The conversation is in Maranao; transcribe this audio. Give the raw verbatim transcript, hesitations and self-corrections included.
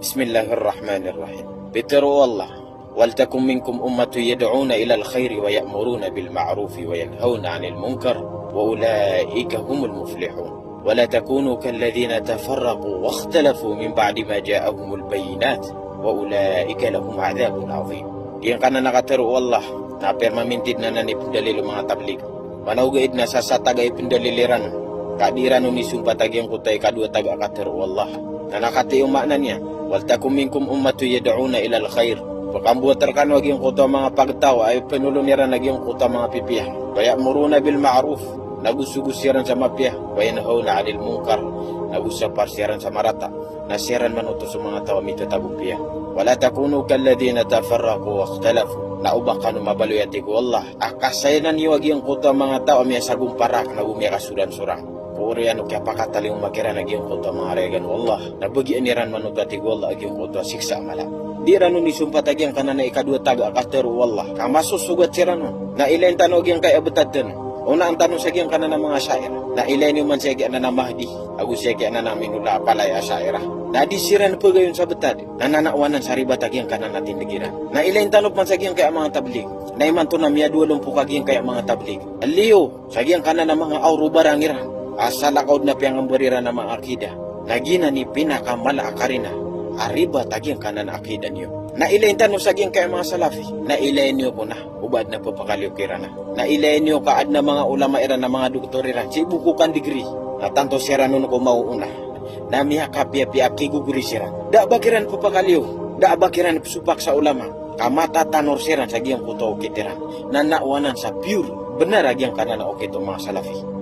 Bismillahir Rahmanir Rahim. Pitharo o Allah: Waltakun minkum ummatun yad'una ilal khairi wa ya'muruna bil ma'rufi wa yanhauna 'anil munkar wa ulaika humul muflihun. Wa la takunu kalladhina tafarraqu wakhtalafu min ba'di ma ja'ahumul bayyinat wa ulaika lahum 'adhabun 'adhim. Giyangkanan a katharo o Allah, na pira mamintid anan i pndalil o manga tablig. Manaogaid na sasatag a ipndalil iran on, ka di iran on isompat a giyangkoto a ikadowa tag a katharo o Allah. Na katii o maana niyan: Waltakun minkum ummatun yad'una ilal khair. Pkambowat rkano a giyangkoto a manga pagtaw a ipnolon iran a giyangkoto a manga pipiya. Wa ya'muruna bil ma'ruf, na gosogosi iran sa mapiya. Wa yanhauna 'anil munkar, na go saparsi iran sa marata. Na siran manoto so manga taw a mitatago piya. Wa la takunu kalladhina tafarraqu wakhtalafu. Na oba kano mabaloy a tig o Allah a kasayanan iyo a giyangkoto a manga taw a miyasagomparak na go miyakasoransorang. Ko oriyan o kiyapakatalingoma kiran a giyangkoto a manga rayagan o Allah, na bagian iran manoto a tig o Allah a giyangkoto a siksa a mala. Di iran on isompat a giyangkanan a ikadowa tag a katharo o Allah, ka masosogat siran on. Na ilayin tano a giyangkaya btad tano. Onaan tano sa giyangkanan a manga sha'irah. Na ilay niyo man sii ki anan a Mahdi ago sii ki anan a Aminullah a palaya a sha'irah. Na di siran pagayon sa btad. Na nanaowanan sa ribat a giyangkanan a tindg iran. Na ilayin tano pman sa giyangkaya manga tablig. Na imanto na miyadowa lompok a giyangkaya manga tablig. Liyo sa giyangkanan a manga awro barang iran a salakaw dn a piyangambar iran a manga akida. Na giyanan i pinakamala a karina a ribat a giyangkanan a akida niyo. Na ilayin tano sa giyangkaya manga salafi. Na ilay niyo ko na oba adn a pphakaliyo kiran a. Na ilay niyo ka adn a manga ulama iran a manga doktor iran sii bo ko kandigri. Na tanto siran on ko maoona. Na miyakapiyapiya a kigogori siran. Da a ba kiran pphakaliyo. Da a ba kiran psopak sa ulama. Ka matatanor siran sa giyangkoto a okit iran. Na nanaowanan sa pure, bnar a giyangkanan a okit o manga salafi.